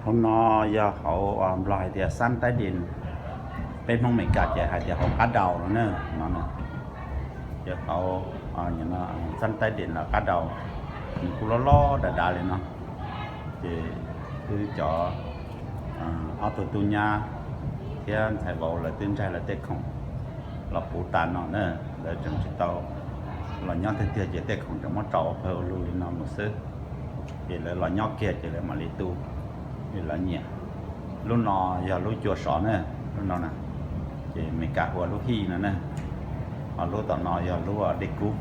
Hauv no yog hauv Nplog hais tias xab taib din, peb Hmoob Meskas ces hais tias hauv qab daus no na, no na. Yog hauv xab taib din los qab daus, nws kuj loj loj dav dav li no. Ces wb cov ob tug tub nyab thiab ntxhais vauv lawv twb ntsaig lawv tej khoom los puv tas no na, lawv tseem tsis tau los nyob tiag tiag ces tej khoom tseem muab tso ua pawg ua lug li no mus xwb. Ces lawv los nyob kiag ces lawv mam li tu, vim lawv nyiam. Lub no yog lub cua sov na, lub no na, ces Meskas hu ua lub hij no na. Ho lub tom no yog lub dej kub,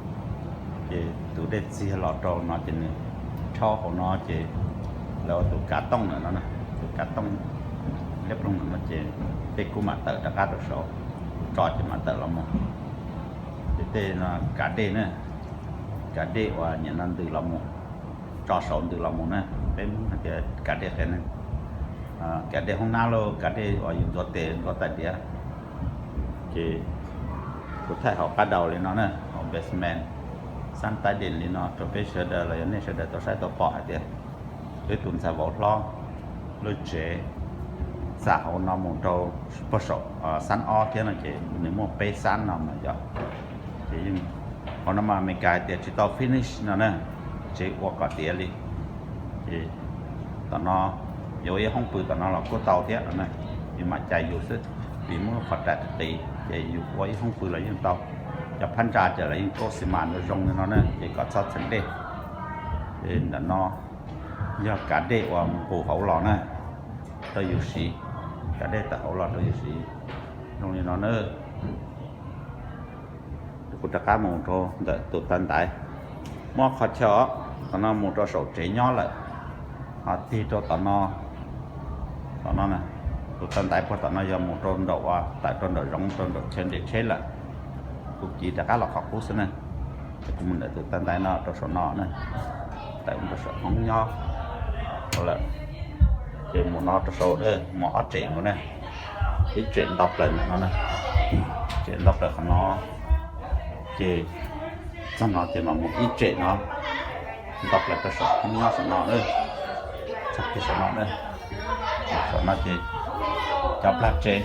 ces tus dej txiag los rau no ces nws rhaub hauv no ces lawv ua tus kav tooj lawm no, tus kav tooj liab ploog lawm no ces dej kub mam tawm rov qab rau saud, tso ces mam tawm los mus. Ces tej no kav dej na, kav dej uas nim no ntws los mus, tso saud ntws los mus na, peb Hmoob hais tias kav dej qias ne, kav dej hoob nab lauj, kav dej uas yus ntxuav tes ntxuav tais diav. Ces kuv thaij hauv qab daus li no na, hauv basement, xab taib din li no rau peb sawv daws los yog nej sawv daws tau saib tau pom hais tias wb tus ntxhais vauv hlob lub tsev xa hauv no mus rau puag saum xab ob thiab no ces nws muaj peb xab no mas yog, ces yeej, hauv no mas Meskas hais tias tsis tau finish no na, tsev ua kom tiav li. Ces tom no yuav ua ib hoob pw tom no los kuj tau thiab no na, yus mam cais yus xwb, vim muaj lub qhov rais qis ces yus ua ib hoob pw los yeej tau. Cov phab ntsa ces lawv yeej kaub xi mas zoo zoo li no na ces kom txhob txheem dej. Ces ntawm no yog kav dej uas nqus hauv los na, rau yus siv, kav dej tawm hauv los rau yus siv, zoo li no na. Kuv rov qab mus rau ntawm tus tav ntaiv, muab qhov chaw tom no mus rau saum tsev nyob lawm, ho tig rau tom no, tom no, tus tav ntaiv puag tom no yog mus rau nraum, tawm rau nraum zoov rau nraum chaw nres tsheb lawm. Kuv kiv rov qab los qhov qub xwb na, ces kuv mus ntawm tus tav ntaiv no rau saum no na, tawm mus rau saum hoob nyob lawm, ces mus no rau saum, mus ob tsem mus na, ib tsem nto plaws ntawm no na, tsem nto plaws qhov no, ces txog no ces mam mus ib tsem no, nto plaws rau saum hoob nyob saum no, txog kiag saum no, saum no ces cov plag tsev,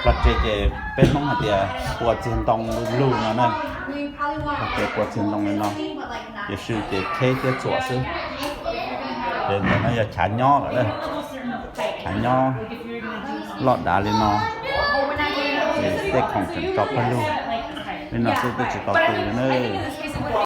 plag tsev ces peb Hmoob hais tias pua txiag ntoo lug no na, plag tsev pua txiag ntoo li no, ces sw ces kheb thiab txhuam xwb. Ces ntawm no yog chav nyob lawm, chav nyob loj dav li no, ces tej khoom tseem tso pawg lug li no xwb twb tsis tau tu li na.